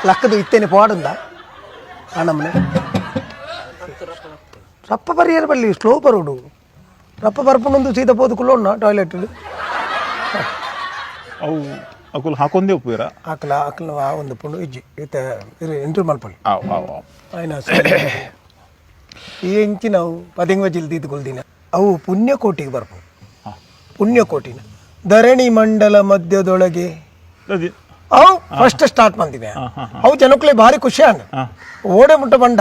ಲಕ್ಕದು ಇತ್ತೇನೆ ಪೋಡುಂದ ಆನಮ್ಮನೆ ರಪ್ಪ ಪರಿಯರ ಬಲ್ಲಿ ಸ್ಲೋ ಬರೋಡು ರಪ್ಪ ಬರ್ಪುನೊಂದು ಸೀದಾ ಪೋದು ಕುಲ್ಲೋಣ ಟಾಯ್ಲೆಟ್. ಅವು ಅಕುಲು ಹಾಕೊಂದೇ ಉಪ್ಪುವೆರ? ಆಕಲ ಆಕಲ ಆ ಒಂದು ಪುಂಡು ಇಜ್ಜಿ ಇತ್ತೆ ಇರು ಎಂಟ್ರಿ ಮಲ್ಪೊಲಿ. ಆವ್ ಆವ್ ಆವ್. ಆಯ್ನ ಈ ಇಂಚಿನವು ಪದಿಂಗ ಜಿಲ್ ದೀದ್ ಅವು ಪುಣ್ಯಕೋಟಿಗೆ ಬರ್ಪು. ಪುಣ್ಯಕೋಟಿನ ಧರಣಿ ಮಂಡಲ ಮಧ್ಯದೊಳಗೆ ಅದಿ. ಅವು ಫಸ್ಟ್ ಸ್ಟಾರ್ಟ್ ಬಂದಿದೆ. ಅವು ಜನಕ್ಕಲೇ ಭಾರಿ ಖುಷಿ ಆಂಡ್. ಓಡೆ ಮುಟ್ಟ ಬಂಡ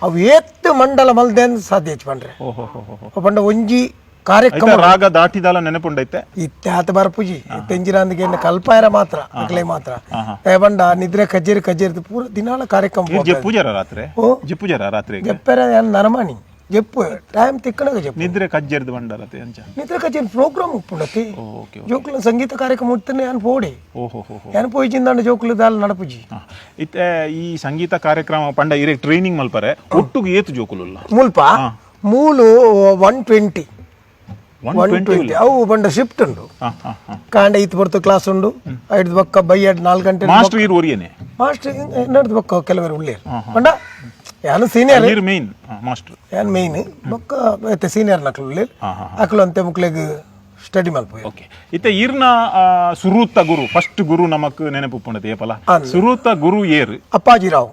ಅವು ಏತ್ ಮಂಡಲ ಮಲ್ದೆ ಸಾಧ್ಯ ಹೆಚ್ಚು ಪಂಡ್ರೆ. ಓಹೋ ಹೋ ಹೋ. ಪಂಡ ಒಂಜಿ ಕಾರ್ಯಕ್ರಮ. ಐತ ರಾಗ ದಾಟಿದಾಲ ನೆನಪುಂಡೈತೆ? ಇತ್ತೆ ಆತ ಬರ್ಪುಜಿ. ತೆಂಜಿರಾಂದಿಗೆ ಕಲ್ಪಾಯರ ಮಾತ್ರ, ಅಕ್ಲೆ ಮಾತ್ರ. ಏ ಬಂಡ ನಿದ್ರೆ ಕಜ್ಜೇರಿ ಕಜ್ಜೇರಿ ಪೂರ ದಿನಾಲ ಕಾರ್ಯಕ್ರಮ ನೀರ್ ಪೋಪೆ. ಜಪ್ಪುಜರ ರಾತ್ರಿ? ಓ. ಜಪ್ಪುಜರ ರಾತ್ರಿ? ಜಪ್ಪೆರ ಯಾನ್ ನರಮಾಣಿ ಜಪ್ಪು ಟೈಮ್ ತಿಕ್ಕಣಗ ಜಪ್ಪು. ನಿದ್ರೆ ಕಜ್ಜೆರ್ದು ಬಂಡಲತೆ ಅಂಚ? ನಿದ್ರೆ ಕಜ್ಜೇರಿ ಪ್ರೋಗ್ರಾಮ್ ಉಪ್ಪುಂಡತಿ. ಓಕೆ. ಜೋಕುಲ ಸಂಗೀತ ಕಾರ್ಯಕ್ರಮ ಉತ್ತನೆ ಯಾನ್ ಪೋಡೆ. ಓಹೋ ಹೋ ಹೋ. ಯಾನ್ ಪೋಯಿಜಿಂದಾಂಡ ಜೋಕುಲು ದಾಲ ನಡಪುಜಿ. ಇತ್ತೆ ಈ ಸಂಗೀತ ಕಾರ್ಯಕ್ರಮ ಪಂಡ ಇರೆ ಟ್ರೈನಿಂಗ್ ಮಲ್ಪರೆ ಒಟ್ಟುಗು ಏತು ಜೋಕುಲುಲ್ಲ? ಮುಲ್ಪ ಮೂಲು 120. One one twenty? ಟ್ವೆಂಟಿ. ಅವು ಬಂಡ ಶಿಫ್ಟ್ ಉಂಡು. ಹಾ ಹಾ ಹಾ. ಕಾಂಡ ಇತ್ತು ಬರ್ತು ಕ್ಲಾಸ್ ಉಂಡು, ಐದು ಬೊಕ್ಕ ಬೈಯಡ್ 4 ಗಂಟೆ. ಮಾಸ್ಟರ್ ಇರು ಒರಿಯನೆ? ಮಾಸ್ಟರ್ ನಡೆದು ಬೊಕ್ಕ ಕೆಲವರು ಉಳ್ಳೇರು. ಪಂಡ ಯಾನು ಸೀನಿಯರ್. ಇರು ಮೇನ್ ಮಾಸ್ಟರ್? ಯಾನ್ ಮೇಯ್ನ್, ಬೊಕ್ಕ ಇತ್ತೆ ಸೀನಿಯರ್ ನಕಲು ಉಳ್ಳೇರು. ಅಕುಲು ಅಂತೆ ಮುಕ್ಲೆಗ್ ಸ್ಟಡಿ ಮಲ್ಪು. ಓಕೆ. ಇತ್ತೆ ಇರ್ನ ಸುರೂತ ಗುರು, ಫಸ್ಟ್ ಗುರು ನಮಕ್ ನೆನಪುಪ್ಪುಂಡತೆ ಏಪಲ? ಸುರೂತ ಗುರು ಏರ್? ಅಪ್ಪಾಜಿ ರಾವ್.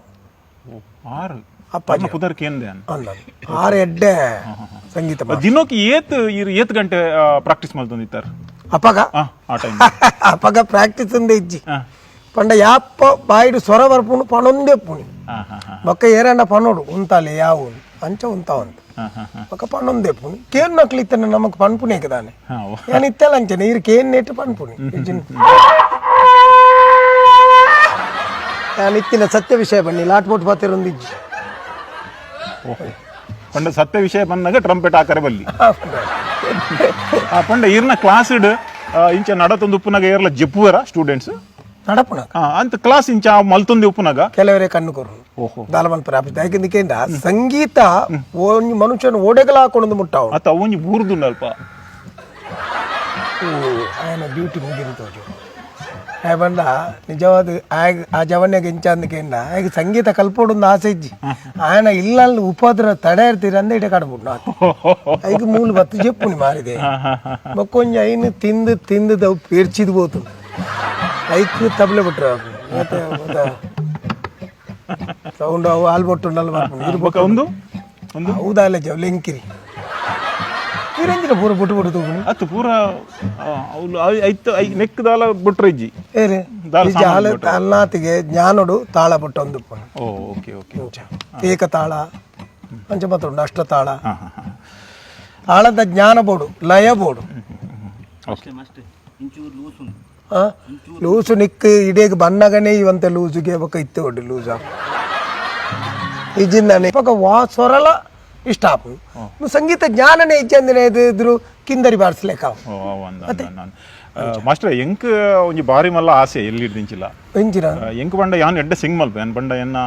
ಆರು? ಅಪ್ಪಾಜಿ. ಪುದರ್ ಕೇಂದ್ರ. ಅಂದ ಆರು ಎಡ್ಡೆ ಸಂಗೀತ ದಿನಕ್ಕೆ ಏತ್ ಇರ್ ಏತ್ ಗಂಟೆ ಪ್ರಾಕ್ಟೀಸ್ ಮಲ್ತೊಂದಿತ್ತಾರೆ? ಅಪ್ಪಗ? ಆ ಟೈಮ್. ಅಪ್ಪಗ ಪ್ರಾಕ್ಟೀಸ್ ಅಂದೆ ಇಜ್ಜಿ. ಪಂಡ ಯಾಪ ಬಾಯಿಡು ಸ್ವರ ಬರ್ಪುಂಡು ಪಣೊಂದೇ ಪುಣಿ. ಹಾ ಹಾ ಹಾ. ಬೊಕ್ಕ ಏರಂಡ ಪನೋಡು ಉಂತಾಲೆ ಯಾವು ಅಂಚ ಉಂತಾವಂತ. ಹಾ ಹಾ ಹಾ. ಬೊಕ್ಕ ಪಣೊಂದೇ ಪುಣಿ ಕೇನ್ ನಕ್ಲು ಇತ್ತನ ನಮಕ್ ಪನ್ಪುನೇಕ ದಾನೆ. ಹಾ. ಯಾನ್ ಇತ್ತೆಲ್ಲ ಅಂಚನೆ ಇರು ಕೇನ್ ನೆಟ್ಟು ಪನ್ಪುನಿ. ಯಾನ್ ಇತ್ತಿನ ಸತ್ಯ ವಿಷಯ ಬನ್ನಿ ಲಾಟ್ ಬೋಟ್ ಪಾತಿರೊಂದು ಇಜ್ಜಿ. ಓಹೋ. ಪಂಡ ಸತ್ಯ ವಿಷಯ ಬಂದಾಗ ಟ್ರಂಪೆಟ್ ಆಕರೆ ಬಲ್ಲಿ. ಆ ಪಂಡ ಇರ್ನ ಕ್ಲಾಸ್ ಇಂಚ ನಡತೊಂದು ಉಪ್ಪುನಾಗ ಏರ್ಲ ಜಪ್ಪುವರ ಸ್ಟೂಡೆಂಟ್ಸ್? ನಡಪುನ. ಅಂತ ಕ್ಲಾಸ್ ಇಂಚ ಮಲ್ತೊಂದು ಉಪ್ಪುನಾಗ? ಕೆಲವರೇ ಕಣ್ಣು ಕೊರು. ಓಹೋ. ದಾಲ ಮಲ್ಪರೆ ಆಪುಜಿ. ಯಾಕೆಂದ್ರೆ ಸಂಗೀತ ಒಂಜಿ ಮನುಷ್ಯನ ಓಡೆಗಲ ಹಾಕೊಂಡು ಮುಟ್ಟಾವು. ಅತ್ತ ಅವೊಂಜಿ ಬೂರ್ದುಂಡಲ್ಪ. ಆಯನ ಡ್ಯೂಟಿ ಮುಗಿದು ತೋಜು. ಆಯ್ ಬಂಡ ನಿಜವಾದ ಆಯ್ ಆ ಜವನ್ಯಾಗ ಇಂಚ ಅಂದಕೇಂಡ ಆಯ್ಗೆ ಸಂಗೀತ ಕಲ್ಪೋಡೊಂದು ಆಸೆ ಇಜ್ಜಿ. ಆಯನ ಇಲ್ಲ ಉಪದ್ರ ತಡೆ ಇರ್ತೀರ ಅಂದ ಇಡೆ ಕಾಡ್ಬಿಟ್ಟು ಐಕ್ ಮೂಲು ಬತ್ತು ಜೆಪ್ಪುನಿ ಮಾರಿದೆ. ಬೊಕ್ಕೊಂಜಿ ಐನು ತಿಂದು ತಿಂದು ಪೇರ್ಚಿದ್ ಬೋತು. ಐಕ್ ತಬ್ಲೆ ಬಿಟ್ರು ಮತ್ತೆ ಸೌಂಡ್ ಅವು ಆಲ್ಬೊಟ್ಟು ಬರ್ಪುಂಡು. ಬೊಕ ಒಂದು ಒಂದು ಹೌದಲ್ಲ ಜವ್ ಲೆಂಕಿರಿ ಇರಂಜಿನ ಪೂರ ಬುಟ್ಟು ಬುಟ್ಟು ತೂಪುನಿ. ಅತ್ತು ಪೂರ ಅವ್ಲು ಐತ್ I neck ದಾಲ ಬುಟ್ರೆ ಇಜ್ಜಿ. ಏರೆ? ದಾಲ ಈ ಜಾಲ ಅಲ್ನಾತಿಗೆ ಜ್ಞಾನೋಡು ತಾಳ ಬುಟ್ಟು ಒಂದು ಓ ಓಕೆ ಓಕೆ. ಏಕತಾಳ ಅಂಚ ಮಾತ್ರ ಉಂಡು, ಅಷ್ಟತಾಳ. ಹಾ ಹಾ ಹಾ. ತಾಳದ ಜ್ಞಾನ ಬೋಡು, ಲಯ ಬೋಡು. ಓಕೆ. ಆ? ಲೂಸು ನಿಕ್ ಇಡೀ ಬನ್ನಗನೇ ಇವಂತೆ ಲೂಸುಗೆ ಬೊಕ್ಕ ಇತ್ತೆ ಒಡ್ಡು ಲೂಸ ಇಜ್ಜಿಂದಾನೆ ಬೊಕ್ಕ ವಾ ಸ್ವರಲ ಇಷ್ಟ ಆಪುಂಡು. ಸಂಗೀತ ಜ್ಞಾನನೇ ಇಜ್ಜಂದಿನ ಇದ್ರು ಕಿಂದರಿ ಬಾರಿಸ್ಲೇಕ. ಓ ಅಂದ ಮಾಸ್ಟರ್, ಎಂಕ್ ಒಂಜಿ ಬಾರಿ ಮಲ್ಲ ಆಸೆ ಎಲ್ಲಿ ಇಡ್ದಿಂಚಿಲ್ಲ. ಎಂಚಿನ? ಎಂಕ್ ಪಂಡ ಯಾನ್ ಎಡ್ಡೆ ಸಿಂಗ್ ಮಲ್ಪೆ. ಯಾನ್ ಪಂಡ ಎನ್ನ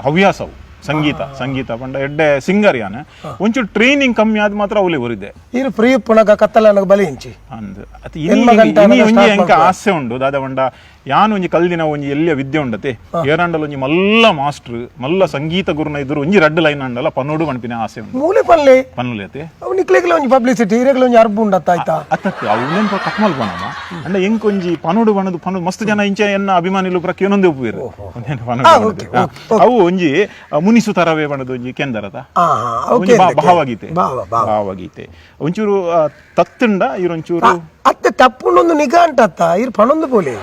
ಹವ್ಯಾಸವು ಸಂಗೀತ. ಸಂಗೀತ ಪಂಡ ಎಡ್ಡೆ ಸಿಂಗರ್ ಯಾನ್. ಒಂಚೂರು ಟ್ರೈನಿಂಗ್ ಕಮ್ಮಿ ಆದ್ ಮಾತ್ರ ಅವಲೇ ಒರಿದೆ. ಇರು ಫ್ರೀ ಉಪ್ಪುನಗ ಕತ್ತಲ ಬಲಿ ಇಂಚಿ. ಅಂದ್ ಅತ್ ಎನ್ಮ ಗಂಟೆ ಇನಿ ಆನಗ ಒಂಜಿ start ಎಂಕ ಮಲ್ಪುವ. ಆಸೆ ಉಂಡು ದಾದ ಪಂಡ ಯಾನ್ ಒಂಜಿ ಕಲ್ದಿನ ಒಂಜಿ ಎಲ್ಲಿಯ ವಿದ್ಯೆ ಉಂಡತೆ, ಏರಾಂಡಲ ಒಂಜಿ ಮಲ್ಲ ಮಾಸ್ಟರ್ ಮಲ್ಲ ಸಂಗೀತ ಗುರುನ ಇದ್ರು ಒಂಜಿ ರಡ್ಡ್ ಲೈನ್ ಅಂಡಲ ಪನ್ನೋಡು ಪನ್ಪಿನ ಆಸೆ ಉಂಡು. ಮೂಲೆ ಪಲ್ಲೆ. ಪನ್ನುಲೇತೆ. ಅವು ನಿಕ್ಲೆಗ್ಲ ಒಂಜಿ ಪಬ್ಲಿಸಿಟಿ, ಇರೆಗ್ಲ ಒಂಜಿ ಅರ್ಬು ಉಂಡತ್ತ ಆಯ್ತಾ? ಅತ್ತತ್ತು ಅವು ಕಟ್ ಮಲ್ಪನಮ್ಮ. ಅಂಡ ಎಂಕ್ ಒಂಜಿ ಪನೋಡು ಬಣದು ಪನೋಡು ಮಸ್ತ್ ಜನ ಇಂಚ ಎನ್ನ ಅಭಿಮಾನಿಲು ಪೂರ ಕೇನೊಂದೇ ಉಪ್ಪುವೆರು ಒಂದೇನು ಪನೋಡು ಬಣದು. ಅವು ಒಂಜಿ ಮುನಿಸು ತರವೇ ಬಣದು ಒಂಜಿ ಕೆಂದರತ. ಹಾ ಹಾ. ಒಂಜಿ ಓಕೆ. ಭಾವಗೀತೆ. ಭಾವ ಭಾವ. ಭಾವಗೀತೆ ಒಂಚೂರು ತತ್ತುಂಡ ಇರೊಂಚೂರು. ಅತ್ತೆ ತಪ್ಪುಂಡೊಂದು ನಿಗಾ ಅಂಟತ್ತ ಇರ್ ಪಣೊಂದು ಪೋಲೆ.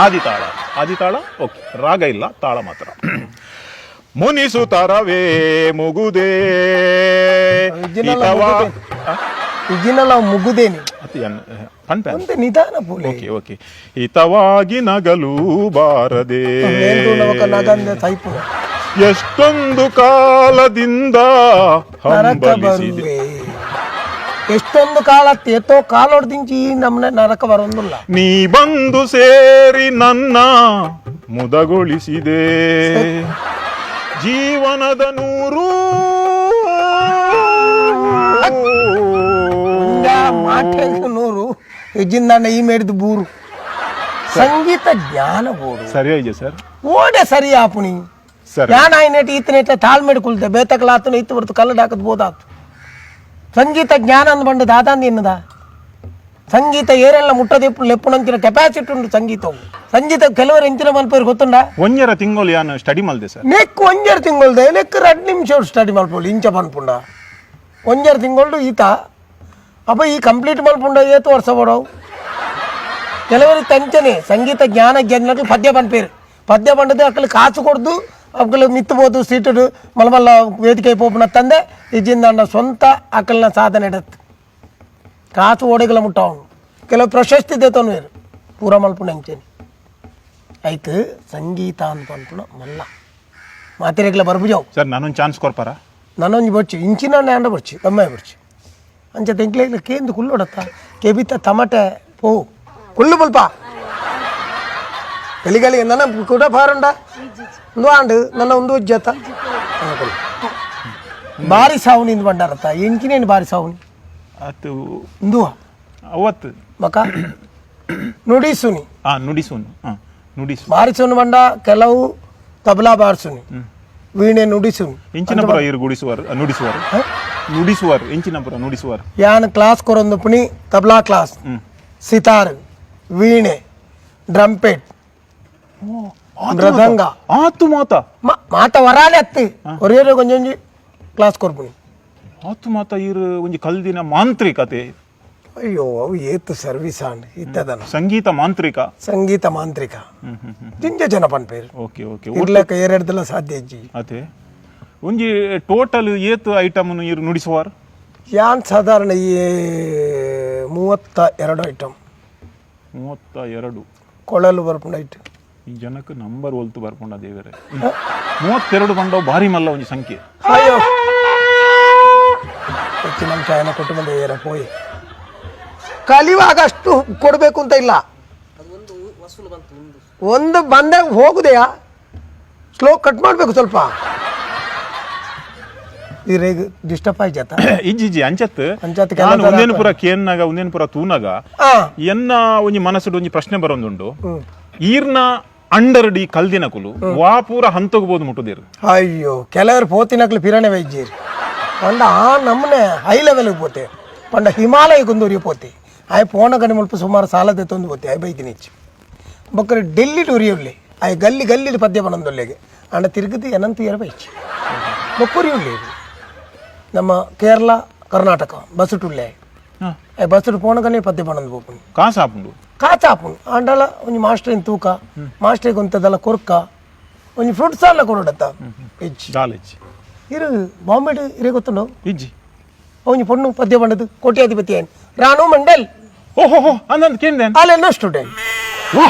ಆದಿತಾಳ, ಆದಿತಾಳ. ಓಕೆ, ರಾಗ ಇಲ್ಲ, ತಾಳ ಮಾತ್ರ. ಮುನಿಸು ತರವೇ ಮುಗುದೇ ಇಜ್ಜಿನಲ್ಲ. ಹಿತವಾ ಇಜಿನಲ್ಲ ಮುಗುದೇನಿ. ಅತ್ತೆ ಪನ್ಪೆ. ಒಂತೆ ನಿಧಾನ ಪೋಲೆ. Okay okay. ಹಿತವಾಗಿ ನಗಲು ಬಾರದೆ ನಗಂದೆ ಸೈಪು. ಎಷ್ಟೊಂದು ಕಾಲದಿಂದ ನರಕ ಹಂಬಲಿಸಿದೆ. ಬರುವೆ ಎಷ್ಟೊಂದು ಕಾಲ ತೇತೋ ಕಾಲೊಡ್ದಿಂಚಿ ನಮ್ಮನೆ ನರಕ ಬರೋದಿಲ್ಲ. ನೀ ಬಂದು ಸೇರಿ ನನ್ನ ಮುದಗೊಳಿಸಿದೆ. ಜೀವನದ ನೂರು ಮಾಟೆ ನೂರು ಇಜ್ಜಿಂದಾಂಡ ಈ ಮೇಡಿದ ಬೂರು. ಸಂಗೀತ ಜ್ಞಾನ ಬೋಡು. ಸರಿ ಆಯ್ಜೆ ಸರ್. ಓಡೆ ಸರಿ ಆಪುಣಿ. ಸರ್. ಯಾನ್ ಆಯ್ನೇಟ್ ಈತನೇಟ ತಾಳ್ಮೆಡ್ ಕುಲ್ದೆ ಬೇತಕಲಾತನ ಇತ್ತು ಬರ್ತು ಕಲ್ಲಡ್ ಹಾಕದ್ ಬೋದಾತು. ಸಂಗೀತ ಜ್ಞಾನ ಅಂದ್ ಬಂಡು ದಾದಾಂದು ಎನ್ನದ ಸಂಗೀತ ಏರೆಲ್ಲ ಮುಟ್ಟದ ಲೆಪ್ಪುನಂಚಿನ ಕೆಪಾಸಿಟಿ ಉಂಡು ಸಂಗೀತವು. ಸಂಗೀತ ಕೆಲವರು ಎಂಚಿನ ಮಲ್ಪೇರು ಗೊತ್ತುಂಡ? ಒಂಜರ ತಿಂಗಳು ಯಾನ್ ಸ್ಟಡಿ ಮಲ್ದೆ ಸರ್. ನೆಕ್ ಒಂಜರ ತಿಂಗಳ್ದೆ ನೆಕ್ 2 ನಿಮಿಷ ಸ್ಟಡಿ ಮಲ್ಪೊಡು. ಇಂಚ ಪನ್ಪುಂಡ ಒಂಜರ ತಿಂಗಳು ಈತ ಅಪ್ಪ ಈ ಕಂಪ್ಲೀಟ್ ಮಲ್ಪುಂಡ ಏತು ವರ್ಷ ಬಡವು. ಕೆಲವರು ತಂಚನೆ ಸಂಗೀತ ಜ್ಞಾನ ಜ್ಞಾನಕ್ಕೆ ಪದ್ಯ ಪನ್ಪೇರು. ಪದ್ಯ ಪಂಡದು ಅಕ್ಕಲು ಕಾಸು ಕೊಡ್ದು ಅಕ್ಕಲು ಮಿತ್ತಬೋದು ಸೀಟು ಮಲ್ಲ ಮಲ್ಲ ವೇದಿಕೆ ಪೋಪುನ ತಂದೆ ಇಜ್ಜಿಂದ ಸ್ವಂತ ಅಕ್ಕಲ್ನ ಸಾಧನೆ ಇಡತ್ತು ಕಾಸು ಓಡೆಗಳ ಮುಟ್ಟವನು. ಕೆಲವು ಪ್ರಶಸ್ತಿ ದೇತವನು ಪೂರ ಮಲ್ಪುನ ಅಂಚನೆ ಆಯ್ತು. ಸಂಗೀತ ಅಂತ ಪನ್ಪುನ ಮಲ್ಲ ಮಾತಿರೆಗ್ಲ ಬರ್ಬುಜಾವು. ಸರ್, ನಾನೊಂದು ಚಾನ್ಸ್ ಕೊರ್ಪಾರ? ನಾನೊಂಜಿ ಬೊಚ್ಚಿ ಇಂಚಿನ ಆಂಡ ಬೊಚ್ಚಿ ತಮ್ಮಾಯಿ ಬೊಚ್ಚಿ ಅಂಚ ತೆಂಕ್ಲೆ ಕೇಂದು ಕುಲ್ಲೊಡತ್ತ ಕೆಬಿತ ತಮಟೆ ಪೋ ಕುಲ್ಲು ಬಲ್ಪ ಗಲಿ ನನ್ನ ಕೂಡ ಪಾರುಂಡ ಒಂದು ಆಂಡು ನನ್ನ ಒಂದು ಉಜ್ಜತ್ತ ಬಾರಿ ಸಾವುನಿಂದ ಬಂಡಾರತ್ತ ಎಂಚಿನೇನು ಬಾರಿ ಸಾವುನಿ? ಅದು ಇಂದುವ ಅವತ್ತು ಮಕ ನುಡಿಸುನಿ. ಆ ನುಡಿಸುನು, ಹಾ ನುಡಿಸು. ಬಾರಿಸುನು ಬಂಡ ಕೆಲವು ತಬಲಾ ಬಾರಿಸುನಿ, ವೀಣೆ ನುಡಿಸುನಿ. ಇಂಚಿನಪುರ ಇರು ಗುಡಿಸುವರು, ನುಡಿಸುವರು ನುಡಿಸುವರು ಇಂಚಿನಪುರ ನುಡಿಸುವರು. ಯಾನ್ ಕ್ಲಾಸ್ ಕೊರೊಂದು ಪುಣಿ ತಬಲಾ ಕ್ಲಾಸ್, ಸಿತಾರ್, ವೀಣೆ, ಡ್ರಂಪೆಟ್, ಮೃದಂಗ. ಆತು ಮಾತ. ಮಾತ ವರಾನೆ ಅತ್ತಿ ಒರಿಯರೆ ಕೊಂಚೊಂಜಿ ಕ್ಲಾಸ್ ಕೊರ್ಪುಣಿ. ಆತು ಮಾತ ಇರು ಒಂಜಿ ಕಲ್ದಿನ ಮಾಂತ್ರಿಕತೆ. ಅಯ್ಯೋ, ಅವು ಏತು ಸರ್ವಿಸ್ ಆಂಡ್ ಇತ್ತದನ. ಸಂಗೀತ ಮಾಂತ್ರಿಕ. ಸಂಗೀತ ಮಾಂತ್ರಿಕ ದಿಂಜ ಜನ ಪನ್ಪೇರು. Okay okay. ಇರ್ಲಕ್ಕ ಏರೆಡ್ದಲ ಸಾಧ್ಯ ಇಜ್ಜಿ. ಅದೇ ಒಂಜಿ ಟೋಟಲ್ ಏತು ಐಟಮ್ ಇರು ನುಡಿಸುವಾರ್? ಯಾನ್ ಸಾಧಾರಣ ಈ 32 ಐಟಮ್. 32. ಕೊಳಲು ಬರ್ಪುಂಡ ಐಟ್. ಈ ಜನಕ್ಕೆ ನಂಬರ್ ಒಲ್ತು ಬರ್ಪುಂಡ ದೇವರೇ. 32 ಬಂಡವು ಭಾರಿ ಮಲ್ಲ ಒಂಜಿ ಸಂಖ್ಯೆ. ಅಯ್ಯೋ, ಹೆಚ್ಚಿನ ಅಂಶ ಏನೋ ಕುಟುಂಬದ ಏರ ಪೋಯಿ ಕಲಿಯುವಾಗ ಅಷ್ಟು ಕೊಡಬೇಕು ಅಂತ ಇಲ್ಲ. ಒಂದು ಬಂದಾಗ ಹೋಗುದೆಯಾ? ಸ್ಲೋ ಕಟ್ ಮಾಡಬೇಕು ಸ್ವಲ್ಪ. ಈ ರೇಗ್ ಡಿಸ್ಟರ್ಬ್ ಆಯ್ತ. ಇಜ್ಜಿ ಇಜ್ಜಿ, ಅಂಚತ್. ಅಂಚತ್. ನಾನು ಒಂದೇನು ಪುರ ಕೇನ್ನಾಗ ಒಂದೇನು ಪುರ ತೂನಾಗ ಹಾ ಎನ್ನ ಒಂಜಿ ಮನಸ್ಸುಡು ಒಂಜಿ ಪ್ರಶ್ನೆ ಬರೋದುಂಡು. ಈರ್ನ ಅಂಡರ್ ಡಿ ಕಲ್ದಿನ ಕುಲು ವಾ ಪೂರ ಹಂತೋಗ್ಬೋದು ಮುಟ್ಟುದಿರು? ಅಯ್ಯೋ, ಕೆಲವರು ಪೋತಿನಕ್ಲು ಪಿರಾಣೆ ವೈದ್ಯರು ಪಂಡ ಆ ನಮ್ಮನೆ ಹೈ ಲೆವೆಲ್ಗೆ ಪೋತೆ ಪಂಡ ಹಿಮಾಲಯ ಕುಂದೂರಿ ಪೋತೆ. ಆಯ್ ಪೋಣ ಗಣಿ ಮುಲ್ಪ ಸುಮಾರು ಸಾಲದೆ ತೊಂದು ಪೋತೆ. ಆಯ್ ಬೈದಿನ ಹೆಚ್ಚು ಬೊಕ್ಕರೆ ಡೆಲ್ಲಿ ಉರಿಯುಳ್ಳಿ. ಆಯ್ ಗಲ್ಲಿ ಗಲ್ಲಿ ಪದ್ಯ ಪಣಂದೊಲ್ಲೆಗೆ ಅಂಡ ತಿರುಗದು ಏನಂತ ಏರ ಬೈಚಿ ಬೊಕ್ಕುರಿ ಉಳ್ಳಿ. ನಮ್ಮ ಕೇರಳ ಕರ್ನಾಟಕ ಬಸ್ಸುಟುಳ್ಳೆ. ಆಯ್ ಬಸ್ಸುಟು ಪೋಣ ಗಣಿ ಪದ್ಯ ಪಣಂದು ಪೋಪುನಿ. ಕಾಸಾಪುಂಡು. ಕಾಚಾಪುಂಡು. ಆಂಡಲ ಒಂಜಿ ಮಾಸ್ಟ್ರಿನ್ ತೂಕ ಮಾಸ್ಟ್ರಿಗೆ ಒಂತದಲ್ಲ ಕೊರ್ಕ ಒಂಜಿ ಫ್ರೂಟ್ಸ್ ಅಲ್ಲ ಕೊರಡತ್ತ ಹೆಚ್ಚು. ದಾಲೆಜ್. ಇರು ಬಾಂಬೆಡ್ ಇರೇ ಗೊತ್ತುಂಡು. ಇಜ್ಜಿ. ಅವನಿ ಪೊಣ್ಣು ಪದ್ಯ ಪಂಡದು ಕೋಟ್ಯಾಧಿಪತಿ ಏನು ರಾಣು ಮಂಡಲ್. ಓಹೋ ಹೋ, ಅಂದಂತ ಕೇಂದೇನ್. ಆಲ್ ಎನ್ನೋ ಸ್ಟೂಡೆಂಟ್. ವಾ,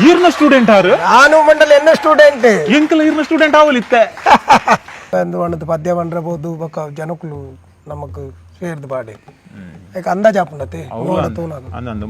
ಈರ್ನ ಸ್ಟೂಡೆಂಟ್ ಆರು? ರಾಣು ಮಂಡಲ್ ಎನ್ನೋ ಸ್ಟೂಡೆಂಟ್. ಎಂಕಲ ಈರ್ನ ಸ್ಟೂಡೆಂಟ್ ಆವಲಿತ್ತೆ. ಒಂದು ಬಣ್ಣದ ಪದ್ಯ ಬಂಡ್ರಬಹುದು ಬೊಕ್ಕ ಜನಕ್ಕಲು ನಮಕ್ ಸೇರ್ದು ಬಾಡೆ ಯಾಕೆ ಅಂದಾಜು ಆಪುಂಡತೆ ನೋಡ ತೂನಾಗ. ಅಂದಂದು.